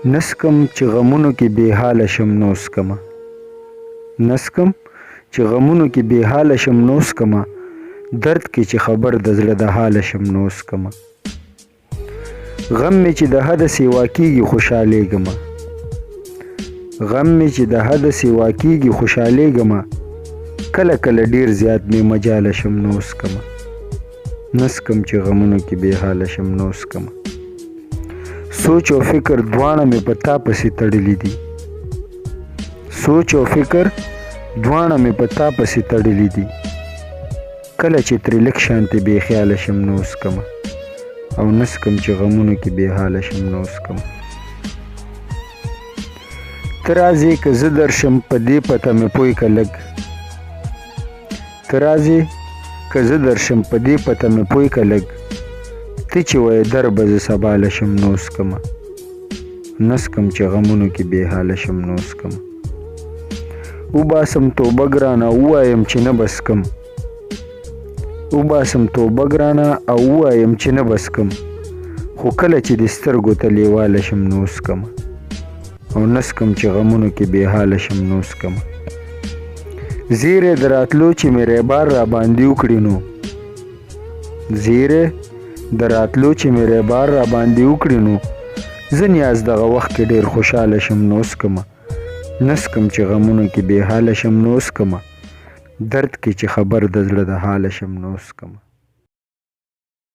نسکم چې غمونو کې بې حاله شم نو سکمه، نسکم چې غمونو کې بې حاله شم نو سکمه، درد کې چې خبر د زړه د حاله شم نو سکمه. غم مې چې د حده سیوا کیږي خوشحالېږمه، غم مې چې د حده سیوا کیږي خوشحالېږمه، کله کله ډیر زیات مې مجاله شم نو سکمه، نسکم چې غمونو کې بې حاله شم نو سکمه. سوچ او فکر دواړه مې په تا پسې تړلي دي، سوچ او فکر دواړه مې په تا پسې تړلي دي، کله چې ترې لږ شانتې بې خیاله شم نو سکمه، او نسکم چې غمونو کې بې حاله شم نو سکمه. ته راځې که زه درشم په دې پته مې پوی که لږ، ته راځې که زه درشم په دې پته مې پوی که لږ، ته چې وایې در به زه سبا له شم نو سکمه، نسکم چې غمونو کې بې حاله شم نو سکمه. وباسم توبه ګرانه ووایم چې نه به سکم، وباسم توبه ګرانه او ووایم چې نه به سکم، خو کله چې دې سترګو ته لیواله شم نو سکمه، او نسکم چې غمونو کې بې حاله شم نو سکمه. زیری د راتلو چې مې ریبار را باندې وکړي نو، زیری د راتلو چې مې ریبار را باندې وکړي نو، زه نیاز دغه وخت کې ډېر خوشحاله شم نو سکمه، نسکم چې غمونو کې بې حاله شم نو سکمه، درد کې چې خبر د زړه د حاله شم نو سکمه.